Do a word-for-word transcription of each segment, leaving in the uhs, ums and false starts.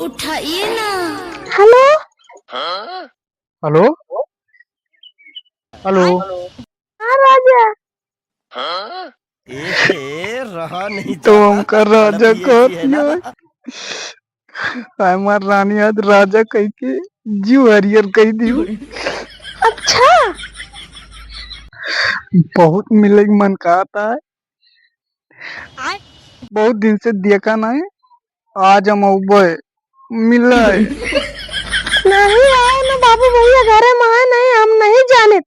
उठाइए ना। हेलो। हेलो। हेलो। हाँ राजा। ए, रहा नहीं तो जाता। हमका राजा कहती है। हमार रानी आज राजा कह के जीव हरियर कह दी। अच्छा। बहुत मिले के मन कहता है। बहुत दिन से देखा नहीं, आज हम अउबे मिले। नहीं आए ना बाबू भैया, घरे में आए नहीं, हम नहीं जाने।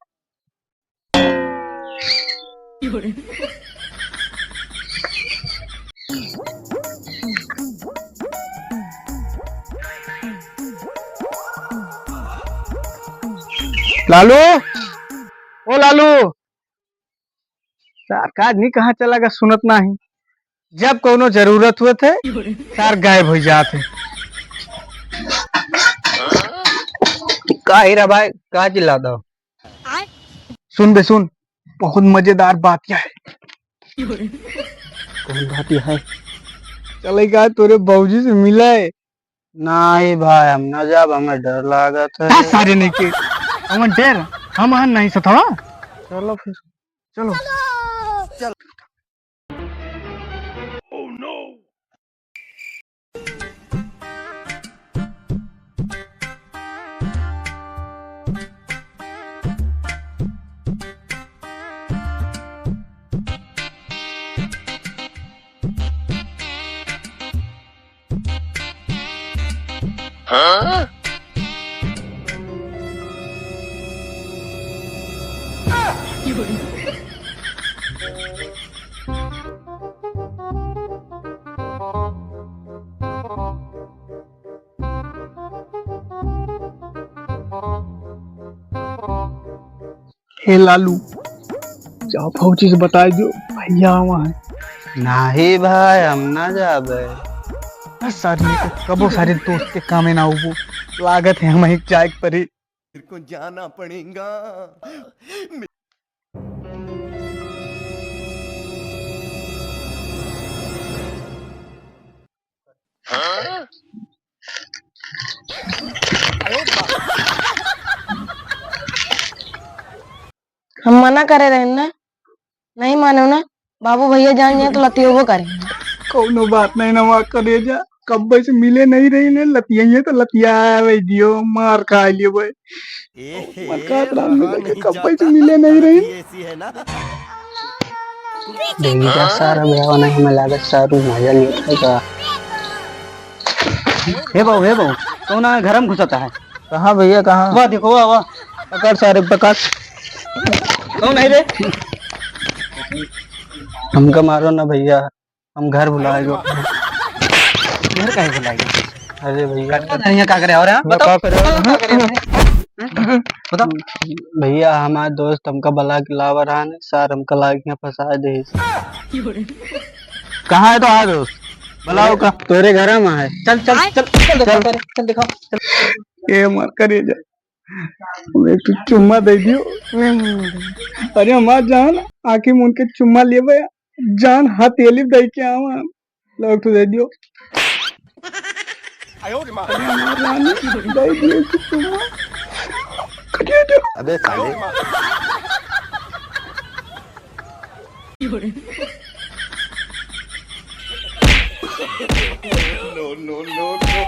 लालू, ओ लालू, सार का आदमी कहाँ चला गया, सुनत नाही। जब कौनो जरूरत होत है, सार गायब हो जात है। का हीरा भाई, का चिल्लात हो? सुन बे सुन, बहुत मजेदार बात यह है। कौन बात यह है? चले का तोरे बाबूजी से मिले। नाही भाई, हम ना जाब, हमें डर लागत है। का सारे नहीं के? हमें डर, हम अहन नहीं सथवा। चलो फिर, चलो। हे लालू, जाओ फौजी से बताइ दियो, भैया आवा है। नाही भाई, हम ना जाबे। बस सारे, कबो सारे दोस्त के कामे ना आउबो। लागत है हम एक जाए के परी। तेरे को जाना पड़ेगा। हम मना करे रहे ना, नहीं मानो ना, बाबू भैया जान जाए तो लतियोबो करे। कौनो बात नहीं ना, वहाँ करेजा, कब्बे से मिले नहीं रही ने, लतियाइए तो लतियावे दियो, मार खा लियो भाई। ए, मत कहत राम, मिले के कब्बे से मिले नहीं रही। ऐसी है ना। देखी जा सारा बेवा नहीं, हमें लागत सारू मजा नहीं उठाएगा। हे बाबू, हे बाबू, कौन आ घर में घुसता है? कहाँ भैया, कहाँ? वाह, देखो, वाह, वाह। पकड़ सारे, पकड़। कौन है रे? हमका मारो ना भैया, हम घर भुलाए गो। घर काहे भुलाए गो? अरे भैया। कटका धनिया का करे और यहाँ? बताओ, का करे? बताओ, का करे? बताओ। भैया, हमार दोस्त हमका बला के लावा रहा ने, सार हमका लाके यहाँ फंसा दे। कहाँ है तो आ दोस्त? बुलाओ का? तोरे घर में है। चल, चल, चल, चल दिखाओ, चल। चल, चल दिखाओ, चल। ए, मार करेजा। एक ठो चुम्मा दे दियो। अरे हमार जान, आँखी मूंद के चुम्मा लेबे, जान हथेली दे के आवा। लो, एक ठो दे दियो। अरे हमार रानी, दे दियो एक ठो चुम्मा। दे दियो। अबे साले। No, no, no, no.